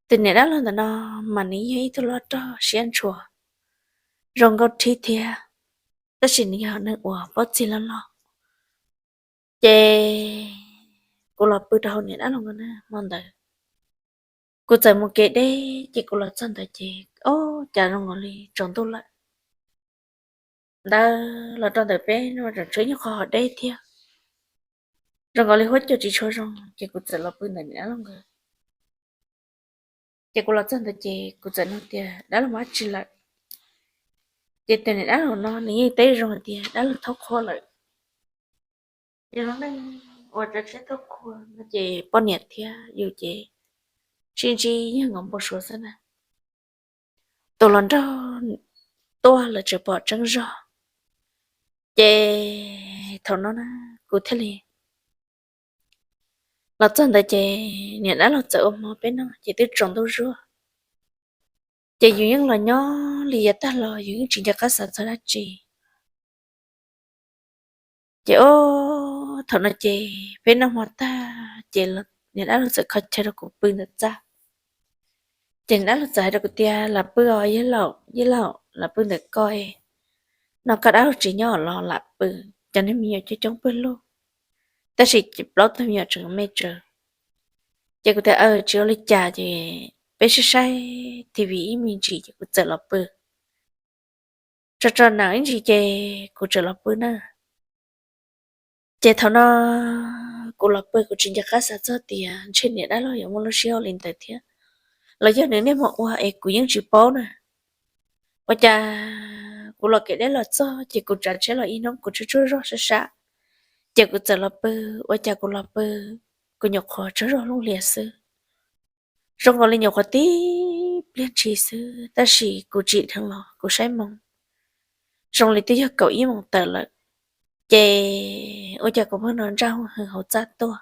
Tus niam dab laug ntawm no mas nws yog ib tug loj rog siab ntshua, zoo nkauj thib thiab, tab sis nws yog neeg uas paub txig loj loj. Ces kuv los pw rau hauv niam dab laug nkawd na hmo ntawd. Kuv txawm mus kev deb ces kuv los txog ntawd ces, o, cas zoo nkaus li tsaus ntuj lawm. Ntawd los rau ntawm peb no tseem tshuav ib nyuag qhov hav deb thiab, zoo nkaus li huab cua tsis tshua zoo ces kuv txawm los pw ntawm niam dab laug nkawd. Ces kuv los txog ntawd ces kuv txawm nug tias dab laug mus dab tsi lawm. Ces tus niam dab laug no nws yeej teb zoo hais tias dab laug thaub qhua lawm. Ces lub neej uas tsav tsheb thaub qhua no ces poj niam thiab yus ces sib ntsib yog nkaus npau suav xwb na. Tus hluas nraug tuaj lawv tseem pom tseeb zog. Ces thaum no na kuv thiaj li los txog ntawd ces niam dab laug txawm ua hmo peb noj ces twb tsaus ntuj zuag. Ces yus yeej los nyob li yav tag los yus yeej tsis nco qab xav txog dab tsi. Ces o, thaum no ces peb noj hmo tag ces niam dab laug txawm kho chaw rau kuv pw ntawm txaj. Ces niam dab laug txawm hais rau kuv tias lam pw os yawg laus, yawg laus, lam pw ntawm ko, no koj dab laug tsis nyob los lam pw, cov neeg me nyuam coob coob pawg lug, tab sis plaub tug me nyuam tseem me tsawv. Ces kuv tias aw tsis ua li cas ces peb saib saib T V ib me ntsis ces kuv txawm los pw. Tso tso nam ib ntsis ces kuv txawm los pw na. Ces thaum no kuv los pw kuv tsis nco qab xav txog tias ntshe niam dab laug yuav muaj lub siab ua li ntawd thiab, los yog nws niaj hmo ua es kuv yeej tsis paub na. Ua cas kuv los kev deb los txog ces kuv tsav tsheb los ib hnub kuv tsuag tsuag zog sab sab, ces kuv txawm los pw. Ua cas kuv los pw, kuv nyuam qhuav tsaug zog looj hlias xwb, zoo nkaus li nyuam qhuav tib pliag ntshis xwb, tab sis kuv tsim dheev los kuv saib moos, zoo li twb yog kaum ib moos tawm lawm. Ces ua cas kuv pheej hnov ntsaj hwj hwm hauv txaj tuaj.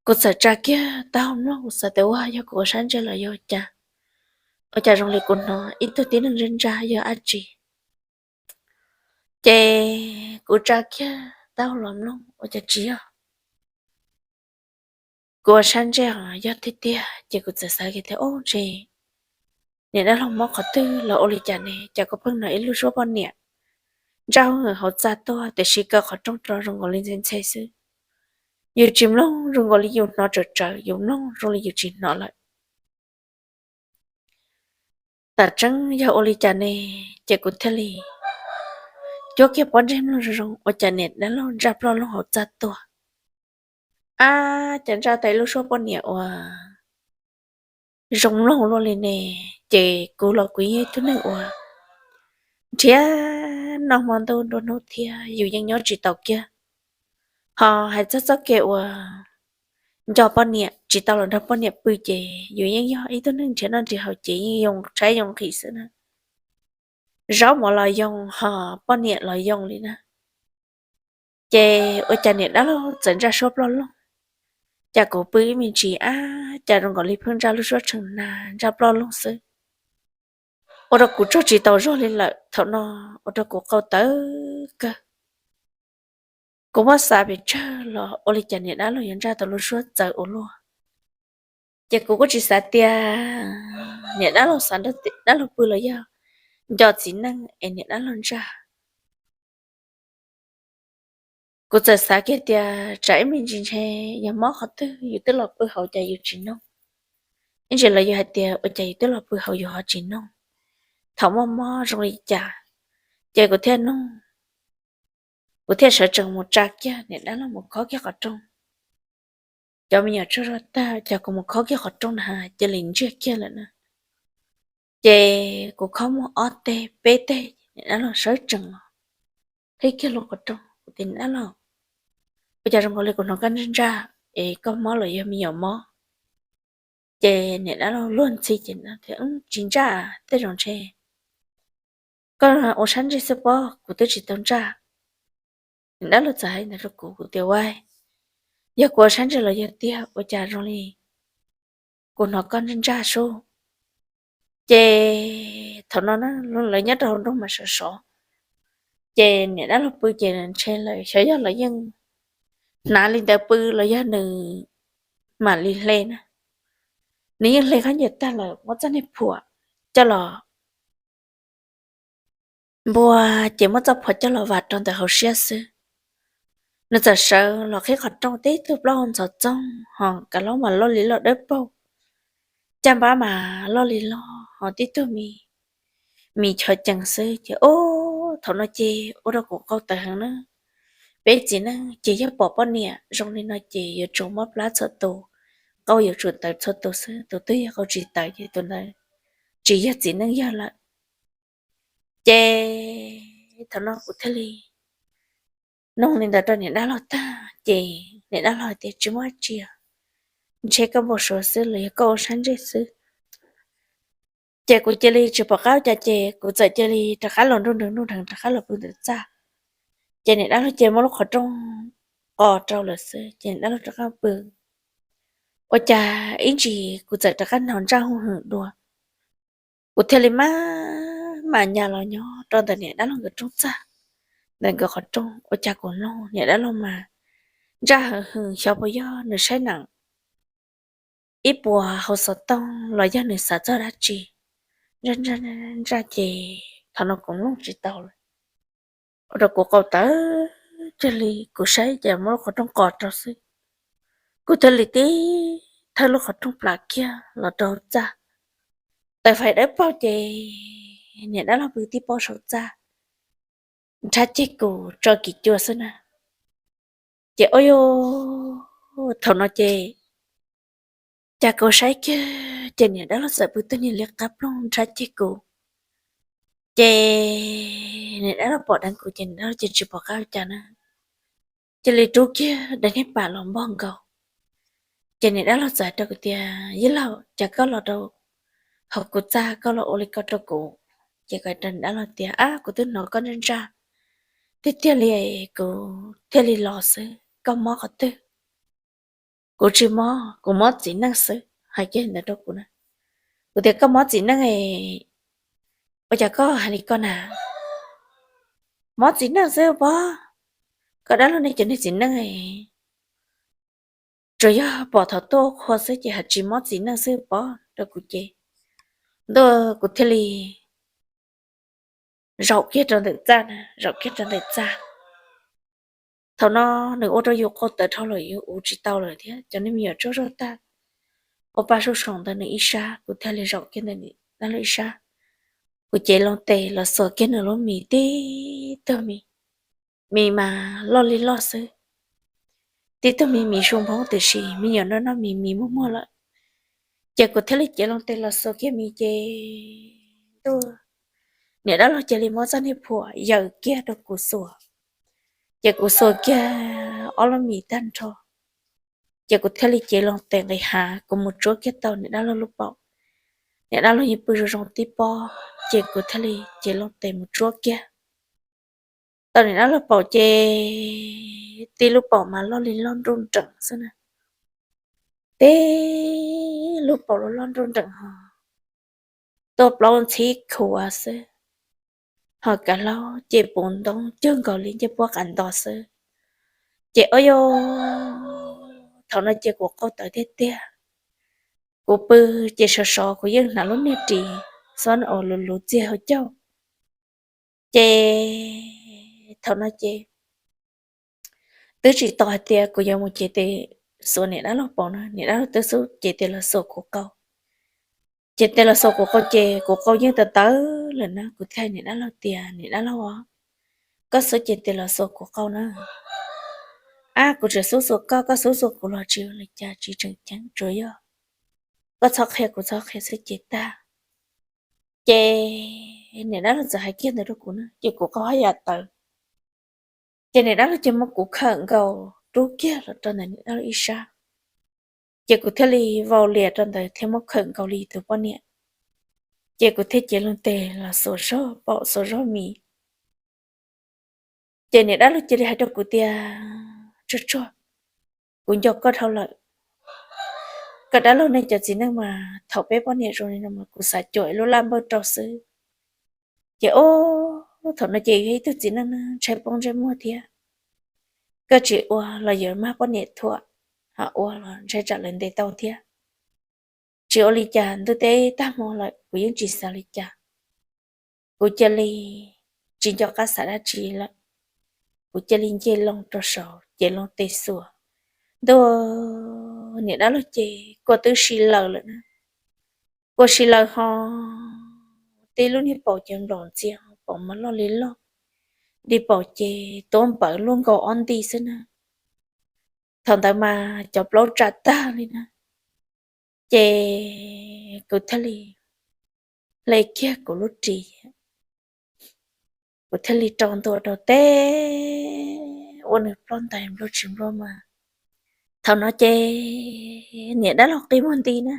Kuv txawm tsa kiag taub hau mloog, kuv xav tias ua yog kuv ua sab ntsej los yog cas, ua cas zoo li kuv hnov ib tug tib neeg ntsaj ntsaj yog dab tsi. Ces kuv tsa kiag taub hau los mloog ua cas tsis yog kuv ua sab ntsej, yog tiag tiag. Ces kuv txawm xav kiag tias ub ntshe niam dab laug mob qhov twg los ua li cas ne, cas kuv pheej hnov ib lub suab poj niam ntsaj hwj hwm hauv txaj tuaj, tiam sis kaw qhov rooj rau zoo nkaus li ntxhe ntxhe xwb. Yus tsis mloog zoo nkaus li yus hnov tsawv tsawv, yus mloog zoo li yus tsis hnov lawm. Tam tseeb yog ua li cas ne, ces kuv thiaj li cuab kiag pob ntseg mloog zoo zoo ua cas niam dab laug ntsaj ploj loog hauv txaj tuaj. Ab, cas ntsaj tau ib lub suab poj niam uas zoo mloog luaj li ne. Ces kuv los kuv yog ib tug neeg uas nrhiav noj hmo ntuj nruab hnub thiab yus yeej nyob tsis tau kiag. Ho hais txog txoj kev uas nco poj niam tsis tau los nrog poj niam pw ces yus yeej yog ib tug neeg nrhiav noj nrhiav haus ces yeej yoo tshaib yoo nqhis xwb na. Zaub mov los yoo ho poj niam los yoo li na. Ces ua cas niam dab laug txawm ntsaj suab ploj loog, cas kuv pw ib me ntsis ab cas zoo nkaus li pheej ntsaj lub suab tshee na ntsaj ploj loog xwb. Ua rau kuv tsaug tsis tau zog li lawm, thaum no ua rau kuv qau tawv kawg. Kuv muab xav pes tsawg los ua li cas niam dab laug yuav ntsaj tau lub suab txawv ua luaj. Ces kuv kuj tsis xav tias niam dab laug xav nrog dab laug pw los yog nco txiv neej es niam dab laug ntsaj. Kuv txawm xav kiag tias tsam ib me ntsis ntshe yog mob qhov twg yus twb los pw hauv cas yus tsis noog, ib ntsis los yus hais tias ua cas yus twb los pw hauv yus ho tsis noog, thaum muaj mob zoo li cas. Ces kuv thiaj noog, kuv thiaj sawv tsees mus tsa kiag niam dab laug mus khob kiag qhov rooj. Cov me nyuam tsaug zog tag ces kuv mus khob kiag qhov rooj na cia li ntsiag kiag lawm na. Ces kuv khob muaj ob teg peb teg, niam dab laug sawv tsees los qhib kiag lub qhov rooj, kuv tias niam dab laug, ua cas zoo nkaus li kuv hnov koj ntsaj ntsaj, es koj mob los yog me nyuam mob? Ces niam dab laug luag ntxhi ces tias tsis ntsaj, tej zaum ntshe koj ua sab ntsej xwb pob, kuv twb tsis tau ntsaj. Niam dab laug txawm hais ntawd rau kuv, kuv tias ua, yog kuv ua sab ntsej los yog tiag, ua cas zoo li kuv hnov koj ntsaj ntsaj sub. Ces thaum no lawv nyob rau hauv nroog mas sov sov, ces niam dab laug pw ces ntshe lawv xyov yog lawv yeej hnav li ntawd pw los yog nws mam li hle na. nws yeej hle khaub ncaws tag lawm, muab txoj niag phuam coj los npua, ces muab txoj phuam coj los vam rau ntawm hauv siab xwb. Nws txawm sawv los qhib qhov rooj, tib tug plaub hau ntxhov txoog ho kav laub mas loj li loj dawb paug, caj npab mas loj li loj ho tib tug mis, mis chov cees xwb. Ces ub, thaum no ces ua rau kuv qau tawv heev na. Peb txiv neej ces yog pom poj niam zoo li no ces yuav tsum mob plab txhua tus, qau yuav tsum tawv txhua tus xwb. Tus twg yog qau tsis tawv ces tus ntawd tsis yog txiv neej yawg lawm. Ces thaum no kuv thiaj li nug li ntawd rau niam dab laug tag ces niam dab laug hais tias tsis muaj dab tsi, ntshe koj npau suav xwb los yog koj ua sab ntsej xwb. Ces kuv cia li tsis pom qab ua cas ces kuv txawm cia li rov qab los nruj nrees nruj nrees rov qab los pw ntawm txaj. Ces niam dab laug cia li muab lub qhov rooj qos rau lawm xwb ces niam dab laug rov qab pw. Ua cas ib ntsis kuv txawm rov qab hnov ntsaj hwj hwm dua. Kuv thiaj li maj mam nyas los nyob rau ntawm niam dab laug nkawd rooj txaj, ntawm nkawd qhov rooj. Ua cas kuv mloog niam dab laug mas ntsaj hwj hwm, xyov puas yog nws saib neem ib puas hauv xov tooj los yog nws xav txog dab tsi. Ntsaj ntsaj ntsaj ces thaum no kuv mloog tsis tau lawm, ua rau kuv qau tawv kiag li. Kuv saib ces muab lub qhov rooj qos rau xwb. Kuv thiaj li tib thawj lub qhov rooj plam kiag los rau hauv txaj. Taws fais dawb paug ces niam dab laug pw tib pob saum txaj, nrhab ceg kuv tso kim cua xwb na. Ces ua, thaum no ces cas kuv saib kiag ces niam dab laug txawm pw tug niag liab qab ploog nrhab ceg kuv. Ces niam dab laug pom dheev kuv ces niam dab laug ces tsis pom qab ua cas na, cia li rub kiag daim niag pam los npog nkaus. Ces niam dab laug txawm hais rau kuv tias, yawg laus, cas koj los rau hauv kuv txaj koj los ua li ko rau kuv? Ces kuv hais rau niam dab laug tias, ab, kuv twb hnov koj ntsaj ntsaj tiag tiag li, kuv thiaj li los xwb, koj mob qhov twg? Kuv tsis mob, kuv mob txiv neej xwb. Hais kiag ntawd rau kuv na. Kuv tias, koj mob txiv neej es ua cas koj hais li ko na? Mob txiv neej xwb pob, koj dab laug nej cov niag txiv neej es tsuas yog pom thaum tuaj ua qhua xwb ces hais tsis mob txiv neej xwb pob rau kuv ces ntuj, kuv thiaj li zaum kiag rau ntawm txaj na, zaum kiag rau ntawm txaj. Thaum no nws ua rau yus qau tawv dhau lawm, yus ua tsis tau lawm thiab cov niag me nyuam tsaug zog tag, ua pa sub soom ntawd nws ib sab, kuv thiaj li zaum kiag ntawm dab laug ib sab. Kuv cev loo tes los xuas kiag nws lub mis, tib tug mis, mis mas loj li loj xwb, tib tug mis mis su nphoob tiam sis me nyuam noj noj mis mis muag muag lawm. Ces kuv thiaj li cev loo tes los xuas kiag mis ces ntuj, niam dab laug cia li muab txoj niag phuam yaws kiag rau kuv xuas. Ces kuv xuas kiag ob lub mis tag nrho, ces kuv thiaj li cev loo tes nqis hav, kuv mus tsuab kiag tau niam dab laug lub paum. Niam dab laug yeej pw zoo zoo tib pob, ces kuv thiaj li cev loo tes mus tsuab kiag tau niam dab laug paum ces tib lub paum mas loj li loj nruj nreem xwb na. Tib lub paum loj loj nruj nreem ho tuaj plaub ntxhib khuav xwb, ho kav laub ces puv ntoob cuag nkaus li ncej puab qav nto xwb. Ces ua, thaum no ces kuv qau tawv tiag tiag. Kuv pw ces sov sov kuv yeej hnav lub niag ris xob na uas luv luv txiag hauv caug. Ces thaum no ces twb tsis tau hais tias kuv yuav mus cev tes xuas niam dab laug paum no, niam dab laug twb xub cev tes los xuas kuv qau. Cev tes los xuas kuv qau ces kuv qau yeej tawv tawv lawm na, kuv thiaj hais niam dab laug tias, niam dab laug, koj xub cev tes los xuas kuv qau na. Ab, kuv tseem xub xuas koj, koj xub xuas kuv los tsis ua li cas, tsis tseem ceeb, tsuas yog koj txhob qhia kuv txhob qhia xwb ces tag. Ces niam dab laug txawm hais kiag ntawd rau kuv na, ces kuv qau haj yam tawv. Ces niam dab laug ces muab kuv khawm nkaus rub kiag los rau ntawm niam dab laug ib sab. Ces kuv thiaj li vau lias rau ntawd thiab muab khawm nkaus li tus poj niam. Ces kuv thiaj cev loo tes los xuas zog paum xuas zog mis. Ces niam dab laug cia li hais rau kuv tias, tsuag tsuag, kuv nco koj dhau lawm. Koj dab laug nej cov txiv neej mas thaum peb poj niam zoo li no mas kuv xav cuam ib lub laj npawj rau xwb. Ces ub, thaum no ces yog ib tug txiv neej ntshai poob ntsej muag thiab, koj tsis ua los yuav mag poj niam thuam, ho ua los ntshai tsam lawv ntes tau thiab. tsis ua li cas, ntuj teb tag hmo lawm kuv yeej tsis xav li cas. Kuv cia li tsis nco qab xav dab tsi lawm, kuv cia li nce loo rau saud ces loo tes xuas. Ntuj, niam dab laug ces kua twb si lawm lawm na, kua si lawm ho tib lub niag paum ces nplaum ntxiag, paum mas loj li loj, nti paum ces tuab npawv luaj nkaus ob nti xwb na. Thaum ntawd mas cov plaub tsa tag li na, ces kuv thiaj li hle kiag kuv lub ris, kuv thiaj li rau ntua rau teb ua nws ploj ntais nplua tsis nplua mas. Thaum no ces niam dab laug qi muag nti na,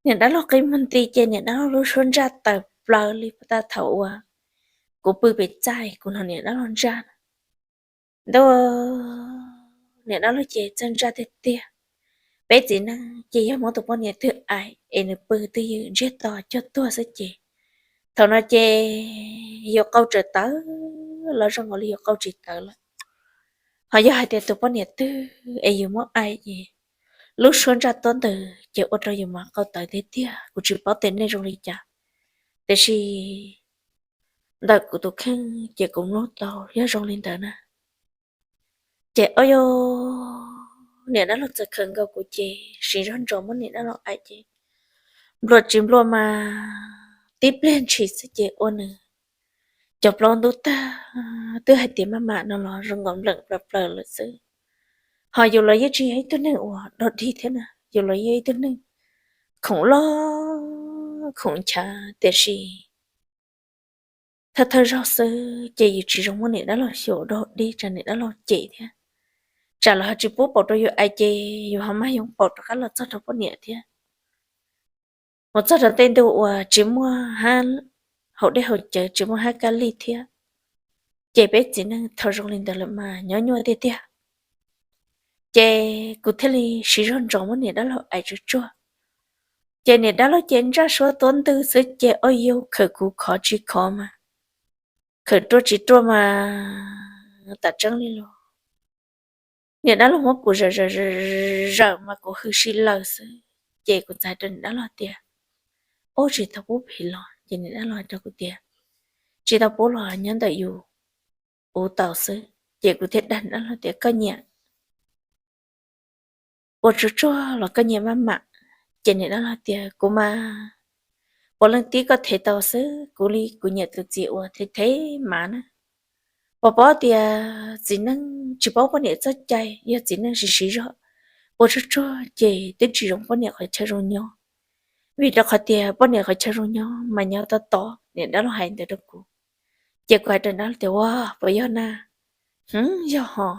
niam dab laug qi muag nti ces niam dab laug lub suab ntsaj tawm plaws li puag ta thaum uas kuv pw pem txaj kuv hnov niam dab laug ntsaj na. Ntuj, niam dab laug ces txawj ntsaj tiag tiag. Peb txiv neej ces yog muab tus poj niam twg aim es nws pw twj ywm ntsiag to cuag tuag xwb ces thaum no ces yus qau tseem tawv los zoo nkaus li yus qau tsis tawv lawm. Ho yog hais tias tus poj niam twg es yus muab aim ces lub suab ntsaj tuab ntws ces ua rau yus mas qau tawv tiag tiag. Kuv tsis paub tias nej zoo li cas, tiam sis ntawm kuv tus kheej ces kuv mloog tau yog zoo li ntawd na. Ces o yog niam dab laug txawm khawm nkaus kuv ces siv zog ntsos muab niam dab laug aim ces nplua tsis nplua mas tib pliag ntshis xwb ces ua nws cov plaub ntub tag, twb hais tias maj mam no los zoo nkaus npleem plaws plaws lawm xwb. Ho yus los yeej tsis yog ib tug neeg uas dog dig thiab na, yus los yog ib tug neeg khoom loj khoom nchav, tiam sis thawj thawj zaug xwb ces yus tsis zoo muab niam dab laug xyaum dog dig tsam niam dab laug cem thiab, tsam lawv ho tsis pub paum rau yus aim ces yus ho mag yoo paum rov qab los txog rau poj niam thiab. Mus txog rau tej ntu uas tsis muaj hab haus dej haus cawv tsis muaj hab kab lig thiab, ces peb txiv neej thaum zoo li ntawd lawm mas nyob nyuaj tiag tiag. Ces kuv thiaj li siv zog ntsos muab niam dab laug aim tsuag tsuag, ces niam dab laug ces ntsaj suab tuab ntws xwb ces o yog khawm kuv khov tsis khov mas, khawm ruaj tsis ruaj mas tam tseeb li los niam dab laug muab kuv zawm zawm zawm mas kuv hws si lawm xwb. Ces kuv txawm hais rau niam dab laug tias, ub, tsis tau pub phem los? Ces niam dab laug hais rau kuv tias, tsis tau pub los nyob ntawm yus ua tau xwb. Ces kuv thiaj dag niam dab laug tias, koj nyiam ua tsuag tsuag los koj nyiam maj mam? Ces niam dab laug tias, kuv mas puav leej tib koj thev tau xwb, kuv li kuv nyiam tus txiv uas thev thev mas na. Puas paub tias txiv neej tsis paub poj niam txoj cai, yog txiv neej siv siv zog ua tsuag tsuag ces twb tsis zoo poj niam qhov chaw zoo nyob, vim rau qhov tias poj niam qhov chaw zoo nyob mas nyob tab tom. Niam dab laug hais ntawd rau kuv, ces kuv hais rau niam dab laug tias, ua, puas yog na? Hwv, yog ho.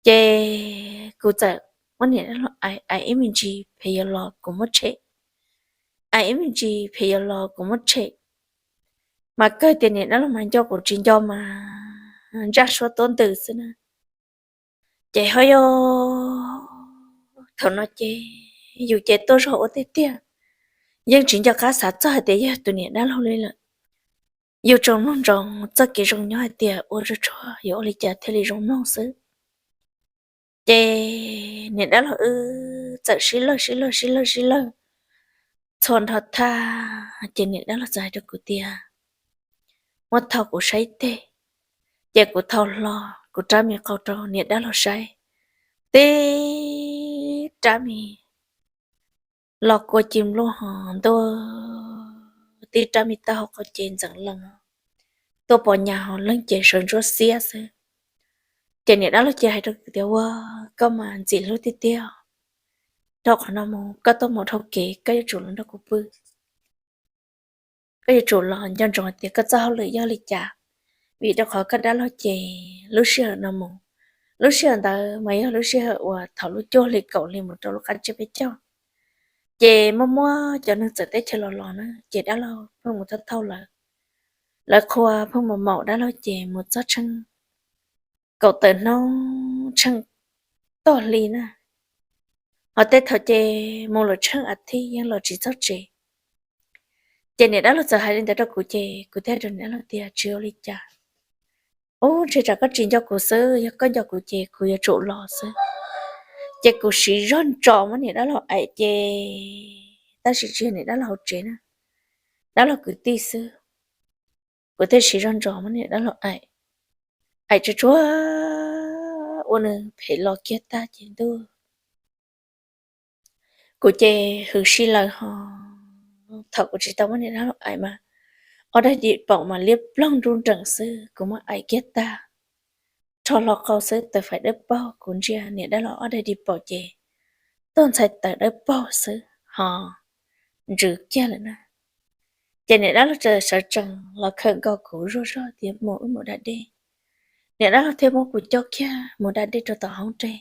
Ces kuv txawm muab niam dab laug aim, aim ib me ntsis phem yuav los kuv muab tshem, aim ib me ntsis phem yuav los kuv muab tshem. Mas kawg tias niam dab laug mas nco kuv tsis nco mas ntsaj suab tuab ntws xwb na. Ces ho yog thaum no ces yus ces tuaj zog ua tiag tiag, yeej tsis nco qab xav txog hais tias yog tus niam dab laug li lawm. Yus tsuas mloog ntsoov txoj kev zoo nyob hais tias ua tsuag tsuag yuav ua li cas thiaj li zoo mloog xwb. Ces niam dab laug wb txawm sib lawj sib lawj sib lawj sib lawj txhua nrho tag, ces niam dab laug txawm hais rau kuv tias, muab thau kuv saib teg. Ces kuv thau hlo kuv rab me qau rau niam dab laug saib, tib rab me los kua ci npluaj ho ntuj, tib rab me taub hau qau ces ntxeev lees, tuaj pom nyas ho leeg ces sawv ntsuab xiab xwb. Ces niam dab laug cia hais rau kuv tias, ua, koj mas ntxim hlub tiag tiag, dhau qhov no mus koj tuaj mus dhau kev koj yuav tsum los nrog kuv pw. Koj yuav tsum los nco ntsoov tias koj txoj hauj lwm yog li cas, vim rau qhov koj dab laug ces lub sij hawm no mus, lub sij hawm ntawd mas yog lub sij hawm uas thaum lub cuaj hli kaum hli mus rau lub qab tsiab peb caug, ces muaj muab cov neeg txawm teb chaws los los na, ces dab laug pheej mus thauj thauj lawv. Lawv qhua pheej mus maum dab laug ces mus txog tsheej kaum tawm hnub tsheej toj hli na, ho tej thaum ces mus lawm tsheej a thiv yeej los tsis txog tsev. Ces niam dab laug txawm hais li ntawd rau kuv ces kuv thiaj rau niam dab laug tias, tsis ua li cas. Ub, ntshe tsam koj tsis nco kuv xwb, yog koj nco kuv ces kuv yuav tsum los xwb. Ces kuv siv zog ntso muab niam dab laug aim ces, tab sis tsis yog niam dab laug hauv tsev na, dab laug kwv tij xwb. Kuv thiaj siv zog ntso muab niam dab laug aim, aim tsuag tsuag ua nws phem los kiag tag ces ntuj, kuv ces hwm sij lawm ho. Thaum kuv tsis tau muab niam dab laug aim mas ob daim di paum mas liab ploog nruj nreem xwb, kuv muab aim kiag tag, rho hlo qau xwb, tawv fais dawb paug. Kuv ntsia niam dab laug ob daim di paum ces tuaj ntxhais tawv dawb paug xwb ho, ntsws kiag lawm na. Ces niam dab laug txawm sawv tsees los khawm nkaus kuv zuj zog tias mus wb mus da dej. Niam dab laug thiaj muab kuv coj kiag mus da dej rau tom hoob dej.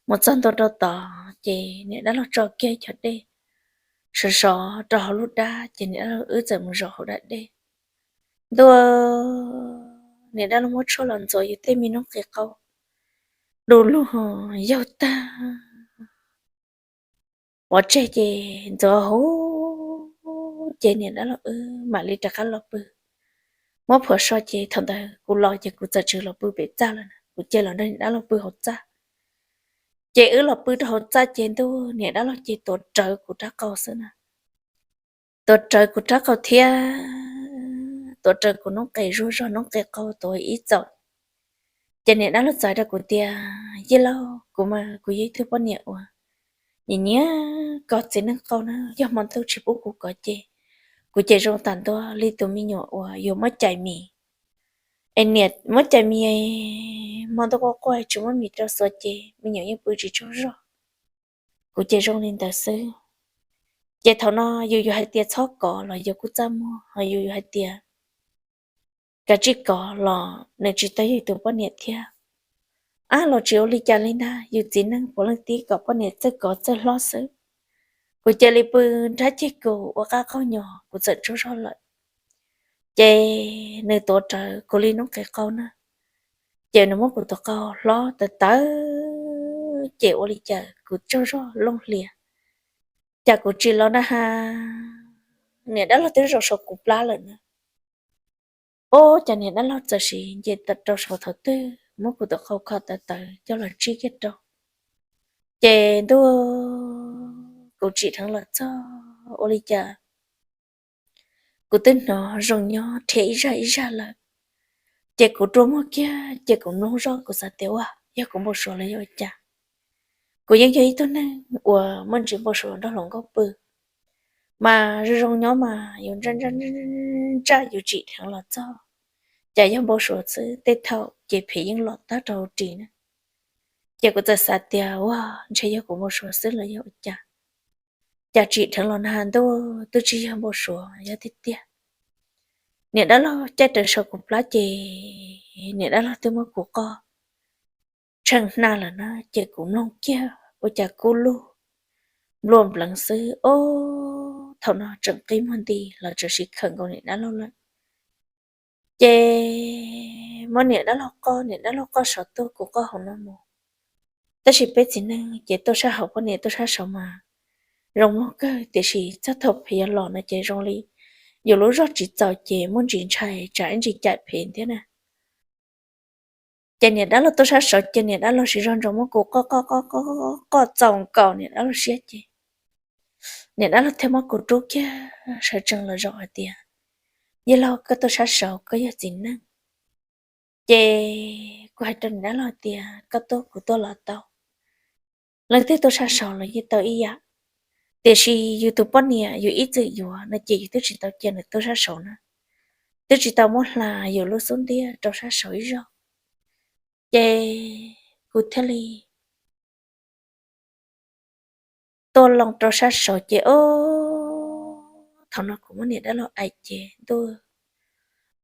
Mus txog ntua rau tod ces niam dab laug tso kiag cov dej sov sov rau hauv lub dab ces niam dab laug wb txawm mus zaum hauv da dej. Ntuj, niam dab laug muab tshuaj los ntxuav yus tej me noob qes qau du lug yaug tag pov tseg ces ntxuav huv ces niam dab laug wb mam li rov qab los pw. Muab phua so ces thaum ntawd kuv los ces kuv txawm tsis los pw pem txaj lawm na, kuv cia los nrog niam dab laug pw hauv txaj. Ces wb los pw rau hauv txaj ces ntuj, niam dab laug ces tuav rawv kuv rab qau xwb na. Tuav rawv kuv rab qau thiab tuav rawv kuv noob qes zuj zog, noob qes qau tuav ib txaum. Ces niam dab laug txais rau kuv tias, Yij laug, kuv mas kuv yog ib tug poj niam uas nyiam nyiam kov txiv neej qau na, yog hmo ntuj tsis pub kuv kov ces kuv ces zoo tas ntua li tus me nyuam uas yuav muab cais mis. Es niam muab cais mis, hmo ntuj quaj quaj tsis muab mis rau xuas ces me nyuam yeej pw tsis tsaug zog. Kuv ces zoo li ntawd xwb. Ces thaum no yus yus hais tias txhob kov los yus kuj txaj muag, ho yus yus hais tias kav tsij kov los nws tsis tau yog yus tus poj niam thiab. Ab, los tsis ua li cas li ntag, yus txiv neej puav leej tib kom poj niam txawj kov txawj hlob xwb. Kuv cia li pw nrab ceg kuv ua qab qaug nyo, kuv txawm tsaug zog lawm. Ces nws tuav rawv kuv li noob qes qau na, ces nws muab kuv tus qau hlob tawv tawv, ces ua li cas kuv tsaug zog looj hlias, cas kuv tsis los na ha, niam dab laug twb zaum saum kuv plab lawm na. Ob, cas niam dab laug txawm sim nce rau saud thaum twg muab kuv tus qau kho tawv tawv coj los tsib kiag rau. Ces ntuj, kuv tsim dheev los txog ua li cas kuv twb hnov zoo nyob rhiab ib zaj ib zaj lawm. Ces kuv rua muag kiag ces kuv mloog zoj, kuv xav tias ua yog kuv npau suav los yog ua cas. Kuv yeej yog ib tug neeg uas muaj ntsis npau suav nrog hluas nkauj pw, mas zoo zoo nyob mas yus ntsaj ntsaj yus tsim dheev los txog, cas yog npau suav xwb, tej thaum ces phem yeej los tag rau hauv ris na. Ces kuv txawm xav tias ua ntshe yog kuv npau suav xwb los yog ua cas, cas tsim dheev los na ntuj, twb tsis yog npau suav, yog tiag tiag. Niam dab laug caij rawv saum kuv plab ces niam dab laug twb muab kuv qoj tsheej hna lawm na, ces kuv mloog kiag ua cas kub lug nplua npleev xwb. Ob, thaum no tseem qi muag nti los tseem sib khawm nkaus niam dab laug lawm. Ces muab niam dab laug qoj, niam dab laug qoj saum tuaj, kuv qoj hauv no mus. Tab sis peb txiv neej ces tuaj sab hauv, poj niam tuaj sab saud mas zoo mloog kawg, tiam sis txog thaum phem yuav los no ces zoo li yus lub zog tsis txaus ces muaj ntsis ntshai tsam ib ntsis caim phem thiab na. Ces niam dab laug tuaj sab saud ces niam dab laug siv zog ntso muab kuv qoj qoj qoj qoj txaus nkaus niam dab laug siab ces niam dab laug thiaj muab kuv rub kiag sawv tsees los zaum hais tias, Yij laug, koj tuaj sab saud koj yog txiv neej. Ces kuv hais rau niam dab laug tias, Koj tuaj kuv tuaj los tau, leej twg tuaj sab saud los yeej tau ib yam. Tiam sis yus tus poj niam yus ib txwm yuav no ces yus twb tsis tau cia nws tuaj sab saud na, twb tsis tau muab hla yus lub xub ntiag rau sab saud ib zaug. Ces kuv thiaj li tuaj loo rau sab saud ces ob, thaum no kuv muab niam dab laug aim ces ntuj,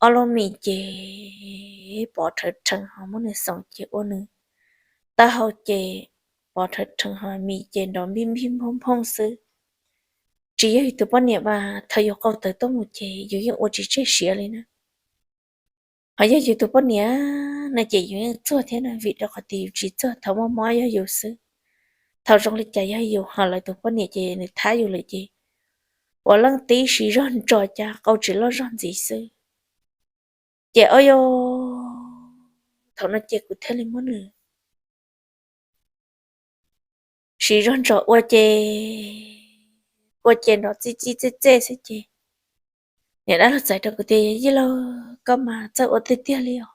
ob lub mis ces pov rhawv rheev ho muab nws xoom ces ua nws taub hau ces pov rhawv rheev ho mis ces nrov npij npij nphooj nphooj xwb. Tsis yog yus tus poj niam mas thaum yus qau tawv tuaj mus ces yus yeej ua tsis tseg siav li na. Ho yog yus tus poj niam no ces yus yeej txuag thiab na, vim rau qhov tias yus tsis txuag, thaum muaj mob yog yus xwb. Thaum zoo li cas yog yus, ho lawv tus poj niam ces nws thab yus lawm ces puav leej tib siv zog ntso cas qau tsis loj zog ntxiv xwb. Ces ob, thaum no ces kuv thiaj li muab nws siv zog ntsos ua ces, ua ces nrov txij txij txej txej xwb ces niam dab laug txais rau kuv tias, Yij laug, koj mas txawj ua tiag tiag li os.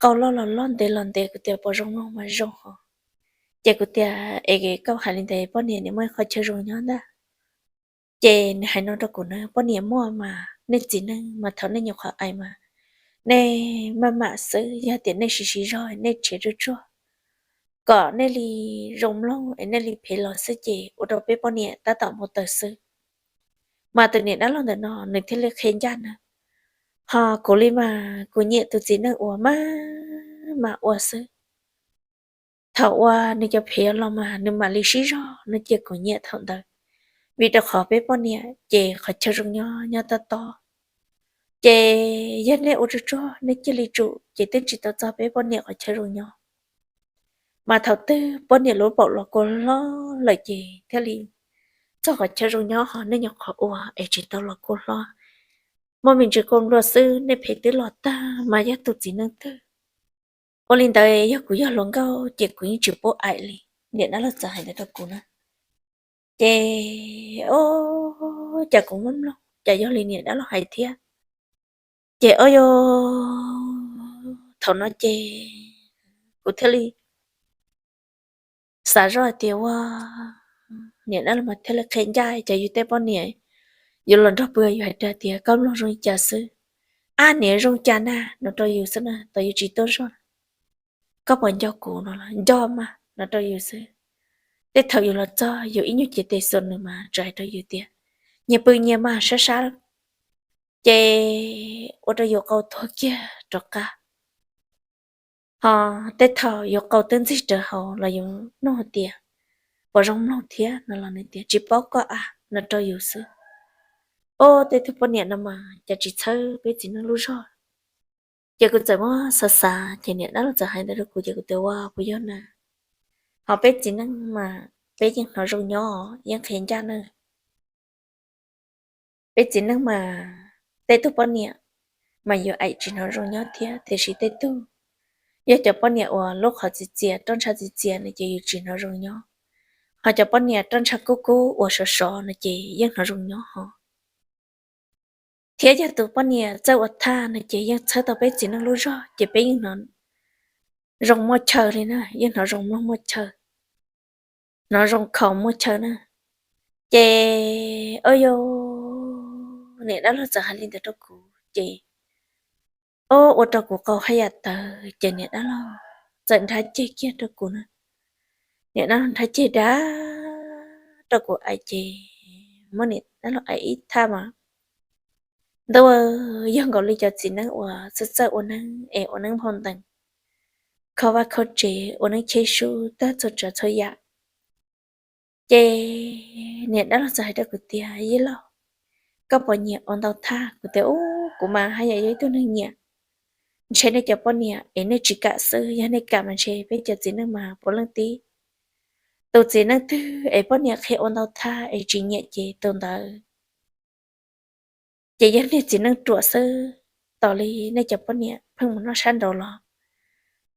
Qau loj los loj, ntev los ntev. Kuv tias, Puas zoo mloog? Mas zoo hos. Ces kuv tias, Es koj hais li ntawd poj niam nws muaj qhov chaw zoo nyob ntag. Ces nws hais no rau kuv na, Poj niam muaj mas nej txiv neej mas thaum nej nyuam qhuav aim mas nej maj mam xwb, yog tias nej siv siv zog nej tshiav tsuag tsuag kom nej li zoo mloog es nej li phem los xwb ces ua rau peb poj niam tab tom mus tawm xwb. Mas tus niam dab laug ntawm no nws thiaj li qhia ncaj na, Ho kuv li mas kuv nyiam tus txiv neej uas maj mam ua xwb. Thaum uas nws cov phem los mas nws mam li sib zog no ces kuv nyiam thaum ntawd, vim rau qhov peb poj niam ces qhov chaw zoo nyob nyob tob tob. Ces yog nej ua tsuag tsuag nej cia li tsum ces twb tsis tau txog peb poj niam qhov chaw zoo nyob. Mas thaum twg poj niam lub paum los kua hlob lawm ces thiaj li txog qhov chaw zoo nyob, ho nej nyuam qhuav ua es tsis tau los kua hlob, muaj me ntsis kua nplua xwb, nej phem twb los tag mas yog tus txiv neej twg. Ua li ntawd yog kuv yog hluas nkauj ces kuv yeej tsis pub aim li. Niam dab laug txawm hais ntawd rau kuv na. Ces o, cas kuv muab mloog cas yog li niam dab laug hais thiab. Ces o, yog thaum no ces kuv thiaj li xav zoj hais tias ua, niam dab laug mas thiaj li qhia ncaj, cas yus tej poj niam yuav los nrog pw yus hais rau tias, Koj mloog zoo li cas xwb? Ab, niam zoo cas na, no rau yus xwb na, tos yus tsis tuaj zog. Koj puas nco kuv no los nco mas, no rau yus xwb. Tej thaum yus los txog yus ib nyuag cev tes xuas nws mas txawm hais rau yus tias, Nyias pw nyias mas sab sab. Ces ua rau yus qau tuag kiag rov qab. Ho tej thaum yus qau twb ntxig rawv hauv los yus nug tias, Puas zoo mloog thiab? No los nws tias, Tsis paub koj a, no rau yus xwb. O, tej tug poj niam no mas cas tsis txhawb peb txiv neej lub zog. Ces kuv txawm muab xav xav ces niam dab laug txawm hais ntawd rau kuv ces kuv tias, Ua, puas yog na? Ho peb txiv neej mas peb yeej hnov zoo nyob, yeej qhia ncaj na. Peb txiv neej mas tej tug poj niam mas yus aim tsis hnov zoo nyob thiab, tiam sis tej tug yog cov poj niam uas lub qhov txiv txias roj ntsha txiv txias no ces yus tsis hnov zoo nyob. Ho cov poj niam roj ntsha kub kub uas sov sov no ces yeej hnov zoo nyob ho. Thiab yog tus poj niam txawj ua thaj no ces yeej txhawb tau peb txiv neej lub zog ces peb yeej hnov zoo muaj chaw li na, yeej hnov zoo mloog muaj chaw, hnov zoo khaus muaj chaw na. Ces o, yog niam dab laug txawm hais li ntawd rau kuv ces o, ua rau kuv qau haj yam tawv ces niam dab laug txawm nrhab ceg kiag rau kuv na. Niam dab laug nrhab ceg dav rau kuv aim ces muab niam dab laug aim ib thaj mas ntuj, yog nkaus li cov txiv neej uas txawj txawj ua neeb es ua neeb nphau ntees, kho vaj kho tsev, ua neeb cheb sub tag txhua tsav txhua yam. Ces niam dab laug txawm hais rau kuv tias, Yij laug, koj puas nyiam ua ntau thaj? Kuv tias, Ub, kuv mas haj yam yog ib tug neeg nyiam. Ntshe nej cov poj niam es nej tsis kam xwb, yog nej kam mas ntshe peb cov txiv neej mas puav leej tib tus txiv neej twg es poj niam qhia ua ntau thaj es tsis nyiam ces tus ntawd ces yog niag txiv neej ruam xwb. Tos li nej cov poj niam pheej mus noj sab nraud los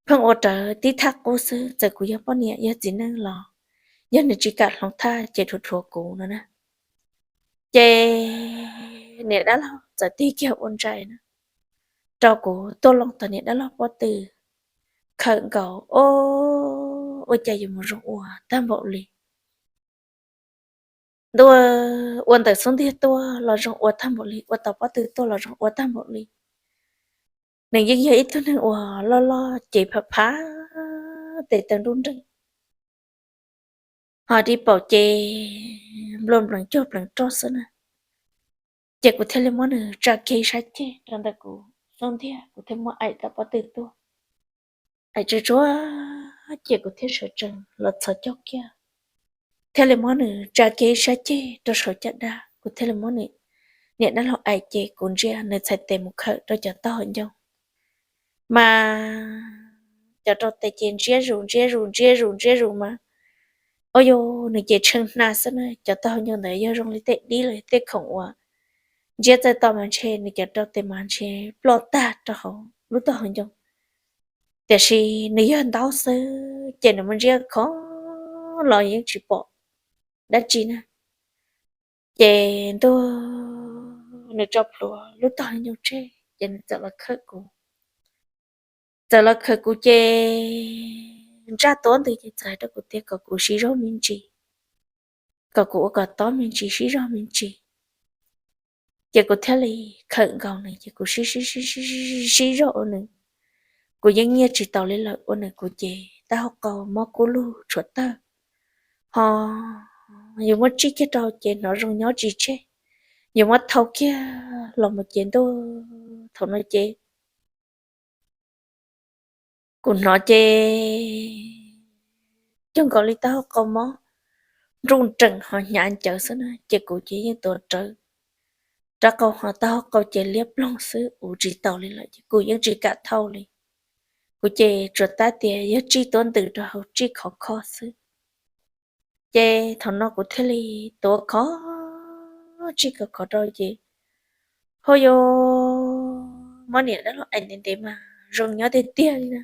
pheej ua rawv tib thaj qub xwb, txawm kuv yog poj niam yog txiv neej los yog nws tsis kam hloov thaj ces rhuav rhuav kuv no na. Ces niam dab laug txawm tig kiag ua ntsais na rau kuv tuaj loo tau niam dab laug pob tw khawm nkaus, o, ua cas yuav mus zoo ua tag npaum li. Ntuj, ua ntawm xub ntiag tuaj los zoo ua tag npaum li, ua tau pob tw tuaj los zoo ua tag npaum li. Nws yeej yog ib tug neeg uas loj loj ces phav phav tes taw nruj nreej, ho ris paum ces nplua nplees cuag plees roj xwb na. Ces kuv thiaj li muab nws tsa kiag ib sab ceg rau ntawm kuv xub ntiag, kuv thiaj muab aim tau pob tw tuaj. Aim tsuag tsuag ces kuv thiaj sawv tsees los txhos caug kiag, thiaj li muab nws tsa kiag ib sab ceg rau saum caj dab, kuv thiaj li muab nws niam dab laug aim ces kuv ntsia nws txhais tes mus khawm rau cov taub hau ncoo. Mas cov rau tes ces ntsiab zus ntsiab zus ntsiab zus ntsiab zus mas, o yog nws ces tshee hna xwb na. Cov taub hau ncoo ntawd yog zoo li tej dib los tej khoom uas ntsiab txawj to mas ntshe nws cov rau tes mas ntshe ploj tag rau hauv lub taub hau ncoo. Tiam sis nws yog ntaub xwb ces nws muaj ntsiab khov los yeej tsis pom dab tsi na. Ces ntuj, nws tso plhuav lub tog nyoog tseg ces nws txawm los khawm kuv. Txawm los khawm kuv ces ntsaj tuab ntws ces txawm hais rau kuv tias kom kuv siv zog me ntsis, kom kuv ua kom tob me ntsis, siv zog me ntsis. Ces kuv thiaj li khawm nkaus nws ces kuv siv siv siv siv zog ua nws. Kuv yeej nyiaj tsis taus li lawm, ua nws kuv ces taub hau qau mob kub lug tshuav tawg, ho yus muab tsij kiag rau ces hnov zoo nyob tsis tseg, yus muab thau kiag los mus ces ntuj, thaum no ces kuv hnov ces cuag nkaus li taub hau qau mob nruj nreem ho hnyav ncawv xwb na, ces kuv ces yeej tuav rawv rab qau ho taub hau qau ces liab ploog xwb, ua tsis taus li lawm ces kuv yeej tsis kam thau li. Kuv ces tsuas tab tias yog tsij tuab ntws rau hauv tsij khov kho xwb. Ces thaum no kuv thiaj li tuav khov tsij khov kho rau ces, hauj yus, muab niam dab laug aim ntev ntev mas zoo nyob tiag tiag li na.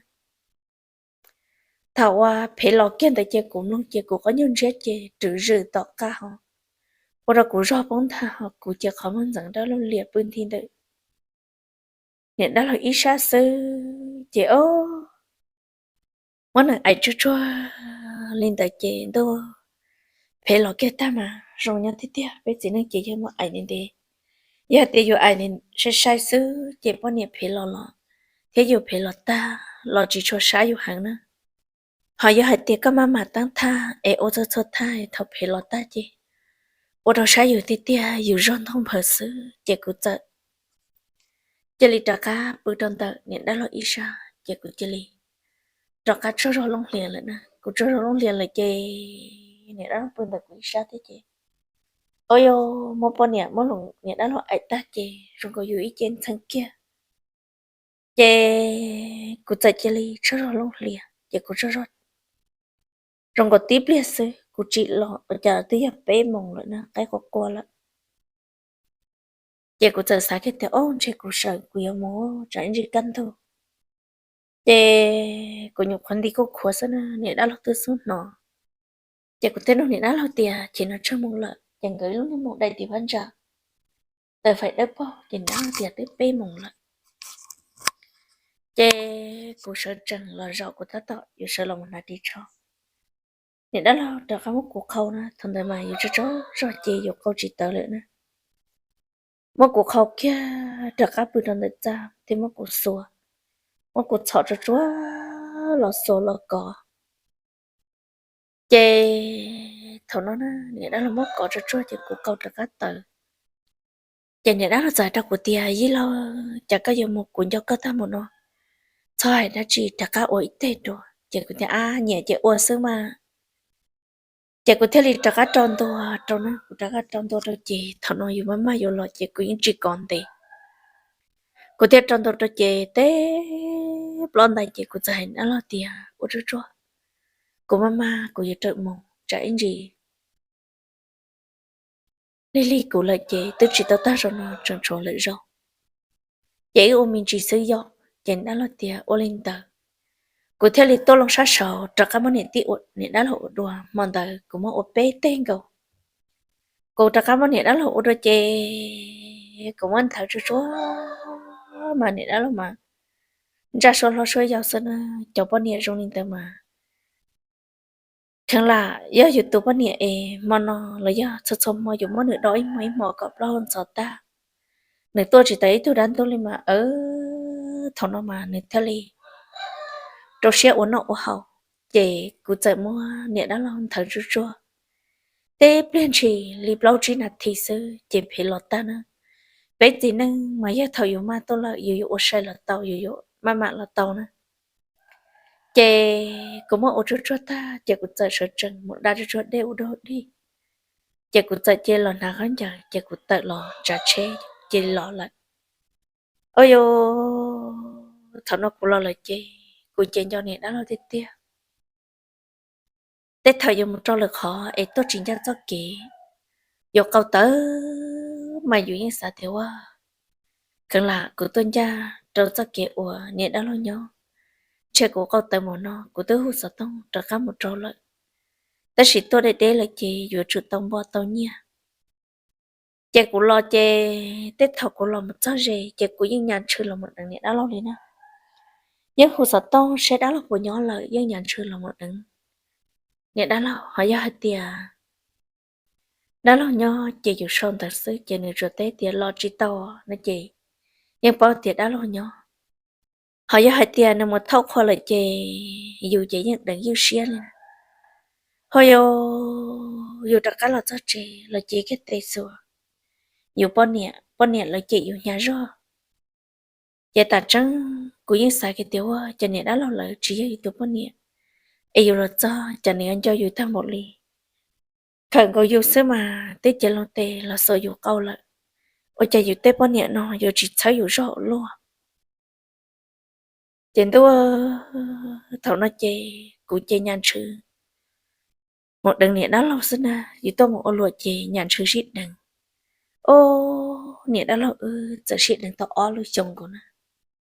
Thaum uas phev los kiag ntawd ces kuv mloog ces kuv qhov nyuag ntsiab ces rwm zwm tom qab ho ua rau kuv zog poob ntag ho kuv ces qhov muag ntxeev dab laug liam pw nti ntawm niam dab laug ib sab xwb ces o, muab nws aim tsuag tsuag li ntawd ces ntuj, phev los kiag tag mas zoo nyob tiag tiag, peb txiv neej ces yog muab aim ntev ntev. Yog hais tias yus aim sai sai xwb ces poj niam phev los los thiab yus phev los tag los tsis tshua sab yus heev na. Ho yog hais tias koj maj mam teeb thaj es ua txhua txhua thaj thaum phev los tag ces ua rau sab yus tiag tiag, yus zog ntog nphawv xwb ces kuv txawm cia li rov qab pw rau ntawm niam dab laug ib sab ces kuv cia li rov qab tsaug zog looj hlias lawm na. Kuv tsaug zog looj hlias lawm ces niam dab laug pw ntawm kuv ib sab thiab ces, o yus, muab poj niam muab niam dab laug aim tag ces zoo nkaus yus ib ce ntxhee kiag. Ces kuv txawm cia li tsaug zog looj hlias ces kuv tsaug zog zoo nkaus tib pliag xwb kuv tsim los ua cas twb yog peb moos lawm na, qaib qua qua lawm. Ces kuv txawm xav kiag tias, o, ntshe kuv sawv kuv yuav mus tsam ib ntsis kaj ntug. Ces kuv nyuam qhuav nti kuj khuav xwb na, niam dab laug twb xub hnov. Ces kuv thiaj nug niam dab laug tias, ces no tsawg moos lawm? Ces nkawd ib lub niag moos dai tim phab ntsa, taws faim dawb paug ces niam dab laug tias twb peb moos lawm. Ces kuv sawv tsees los zaum kuv tab tom yuav sawv los mus hnav ris tsho, niam dab laug rov qab muab kuv qhau na, thaum ntawd mas yus tsaug tsaug zog ces yus qau tsis tawv lawm na. Muab kuv qhau kiag rov qab pw rau ntawm txaj thiab muab kuv xuas, muab kuv txhom tsuag tsuag los xuas los kov. Ces thaum no na niam dab laug muab kov tsuag tsuag ces kuv qau rov qab tawv. Ces niam dab laug txawm hais rau kuv tias, yij laug, cas koj yuav mus, kuv nco koj tag mus no, txhob hais dab tsi, rov qab ua ib teg dua. Ces kuv tias, ab, nyiam ces ua xwb mas. Ces kuv thiaj li rov qab rau ntua rau na, kuv rov qab rau ntua rau ces thaum no yus maj maj yuav los ces kuv yeej tsis kov ntev. Kuv thiaj rau ntua rau ces teb plaub ntais ces kuv txawm hais niam dab laug tias, ua tsuag tsuag, kuv maj maj kuv yuav rawm mus tsam ib ntsis lig lig kuv lawm ces twb tsis tau tag zaum no, tseem tshuav lwm zaus, ces wb ua me ntsis xwb yom. Ces niam dab laug tias ua li ntawd. Kuv thiaj li tuaj loo sab saud rov qab muab niam tij ua, niam dab laug ua dua, hmo ntawd kuv muab ua peb teg nkaus. Kuv rov qab muab niam dab laug ua dua ces kuv muab nthawv tsuag tsuag mas niam dab laug mas ntsaj suab hlob suab yau xwb na. Cov poj niam zoo li ntawd mas kheev lam yog yus tus poj niam es hmo no los yog txhua txhua hmo yus muab nws do ib hmo ib hmo kom plaub hau ntxhov tag, nws tuaj tsis tau ib tug dab ntub li mas, thaum no mas nws thiaj li rau siab ua noj ua haus. Ces kuv txawm muab niam dab laug nthawv tsuag tsuag, teb pliag ntshis li plaub tsib nas this xwb ces phev los tag na. Peb txiv neej mas yog thaum yus maj tuaj lawm yus yuav ua sai los tau, yus yuav maj mam los tau na. Ces kuv muab ua tsuag tsuag tag ces kuv txawm sawv tsees mus da tsuag tsuag dej ua dog dig. Ces kuv txawm cia li los hnav khaub ncaws ces kuv tawm los tsav tsheb cia li los lawm. Ua yus, thaum no kuv los lawm ces kuv ces nco niam dab laug tiag tiag. Tej thaum yuav mus rau lwm qhov es tuaj tsis ncaj txoj kev, yuav qau tawv mas yus yeej xav tias ua, kheev lam kuv tuaj ncaj rau txoj kev uas niam dab laug nyob, ntshe kuv qau tawv mus no kuv twb hu xov tooj rov qab mus rau lawm. tab sis tuaj deb deb lawm ces yuav tsum tau npoj tau nyiaj. Ces kuv los ces tej thaum kuv los mus txog ze ces kuv yeej nyas ntshw los mus deev niam dab laug li na. Yeej hu xov tooj saib dab laug puas nyob lawm, yeej nyas ntshw los mus deev niam dab laug. Ho yog hais tias dab laug nyob ces yus sau ntawv xwb ces nws tsuas teb tias los tsis tau no ces yeej paub tias dab laug nyob. Ho yog hais tias nws mus thauj qhua lawm ces yus ces yeej deev ywj siab li. Ho yog yus rov qab los txog tsev los ces kiag tes xuas yus poj niam, poj niam lawv cem yus hnyav zog. Ces tam tseeb kuv yeej xav kiag tias ua cas niam dab laug lawv tsis yog yus tus poj niam, es yus los txog cas nws yuav nco yus tag npaum li. Khawm nkaus yus xwb mas twb cev loo tes los xuas yus qau lawm. Ua cas yus tej poj niam no yuav tsis txhawb yus zog ua luaj. Ces ntuj, thaum no ces kuv ces nyas ntshw mus deev niam dab laug xwb na. Yus tuaj mus ua luam ces nyas ntshw sib deev. Ob, niam dab laug wb txawm sib deev tau ob lub xyoo nkaus na.